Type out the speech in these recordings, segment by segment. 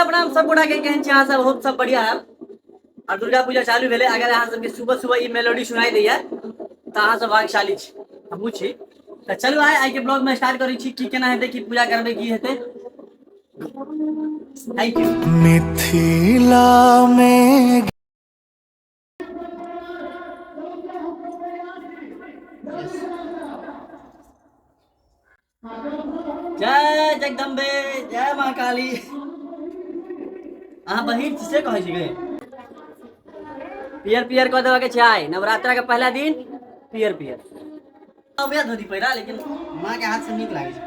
प्रणाम सब गोटा के, केहन छी अहाँ सब? होप सब बढ़िया है। और दुर्गा पूजा चालू भेलै। अगर अहाँ सबके सुबह सुबह ई मेलोडी सुनाई दैया तऽ अहाँ सब भाग्यशाली छी, हमहूँ छी। तऽ चलू आइ आइ के ब्लॉग में स्टार्ट करै छी। की केना हेतै, की पूजा करबै, की हेतै। Thank you. Mithila में जय जगदम्बे, जय माँ काली। अहाँ बहिन छी से कहै छी गे? पियर पियर कऽ देबऽ के छै आइ नवरात्रा के पहला दिन, पियर पियर। अबैया धोती पहिरा, लेकिन माँ के हाथ से नीक लागै छै।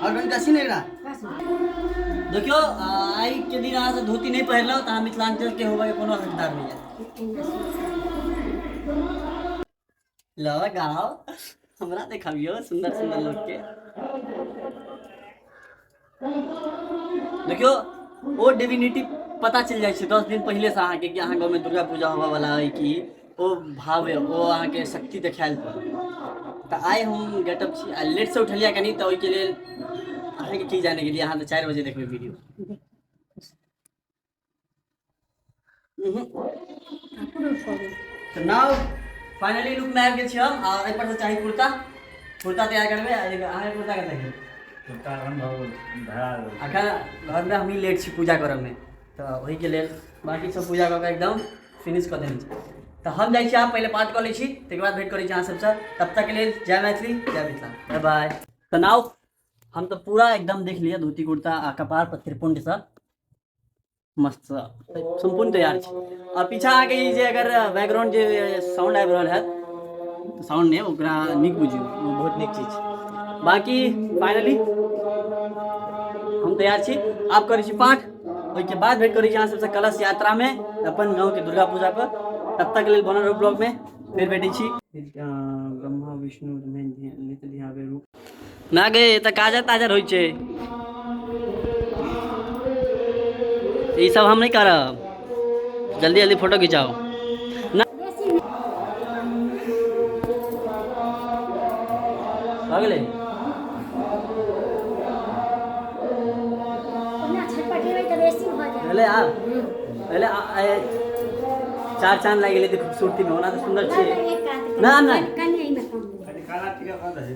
और कनि कसी नहि रहा। देखियौ, आइ के दिन अहाँ से धोती नहि पहिरलहुँ तऽ अहाँ मिथिलांचल के होबऽ के कोनो हकदार नहि है। लगाओ, हमरा देखाबियौ सुंदर सुंदर लोग के। देखियौ, ओ डिविनिटी पता चलि जाइ छै 10 दिन पहिले से अहाँके कि अहाँ गाँवमे दुर्गा पूजा होबऽ वाला है, कि ओ भाव है, ओ अहाँके शक्ति देखायल पर। तऽ आइ हम गेटअप छी आ लेटसँ उठलियै कनि, तऽ ओहिके लेल अहाँके की जाने गेलियै। अहाँ तऽ 4 बजे देखबै वीडियो। तऽ नाउ फाइनली लुकमे आबि गेल छी हम। आ एहिपर से चाही कुर्ता, कुर्ता तैयार करबै। आ देखियौ, अहाँके कुर्ता कतऽ गेल? कुर्ता एखन भऽ गेल, धरा गेल। अखन घरमे हमही लेट छी पूजा करऽमे, तऽ ओहिके लेल बाँकी सब पूजा कऽ कऽ एकदम फिनिश कऽ देने छी। तऽ हम जाइ छी आब, पहिले पाठ कऽ लै छी, ताहिके बाद भेँट करै छी अहाँ सबसँ। तब तकके लेल जय मैथिली, जय मिथिला, बाय बाय। तऽ नाउ हम तऽ पूरा एकदम देख लिअ, धोती कुर्ता आ कपार पर त्रिपुण्डसँ मस्त सम्पूर्ण तैयार छी। आ पीछा अहाँके ई जे अगर बैकग्राउंड जे साउंड आबि रहल हैत, तऽ साउंड नहि, ओकरा नीक बुझियौ, ओ बहुत नीक चीज छै। बाँकी फाइनली हम तैयार छी, आब करै छी पाठ, ओहिके बाद भेंट करै छी अहाँ सबसँ कलश यात्रामे अपन गाँवके दुर्गा पूजा पर। तब तक लेल बनल रहू ब्लॉगमे, फेर भेटै छी। ब्रह्मा विष्णु रूप ना गे, तऽ काजर ताजर होइ छै, ई सब हम नहि करब। जल्दी जल्दी फोटो खिंचाओ ना। भऽ गेलै। भेलै आब पहिले चार चांद लागि गेलै खूबसूरती में। ओना तऽ सुन्दर छै ना? नहि। कनि काला टीका कऽ दही।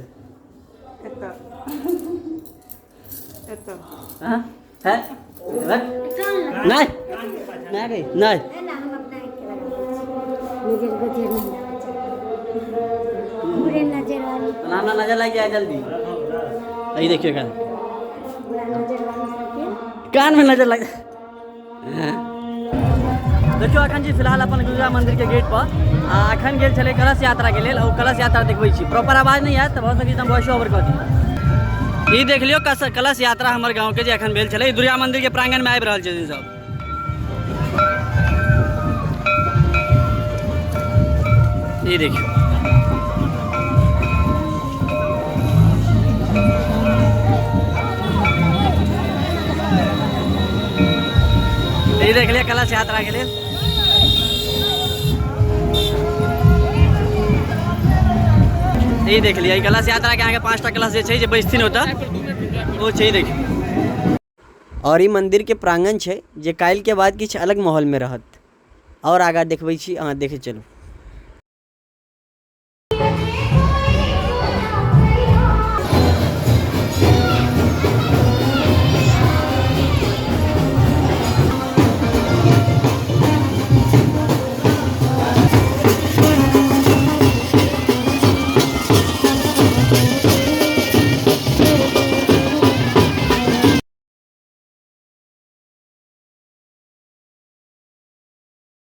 हाँ? है? नहीं नहीं नहीं। ना ना, नजर लग जाए जल्दी। यही देखियो, कान कान में नजर लग। देखियौ, अखन छी फिलहाल अपन दुर्गा मंदिर के गेट पर आ अखन गेल छलै कलश यात्रा के लेल। ओ कलश यात्रा देखबै छी। प्रॉपर आवाज नहि आयत तऽ भऽ सकै हम वॉइस ओवर कऽ दी। ई देख लियौ, कलश यात्रा हमर गाँव के जे अखन भेल छलै, ई दुर्गा मंदिर के प्रांगण में आबि रहल छथिन सब। ई देखियौ, ई देख लिअ कलश यात्रा के लेल। ई देख लिअ, ई कलश यात्रा के अहाँके 5टा कलश जे छै, जे बैसथिन ओतऽ ओ छै। ई देखियौ। और ई मंदिर के प्रांगण छै जे काल्हि के बाद किछु अलग माहौल में रहत। और आगाँ देखबै छी, अहाँ देखै चलू।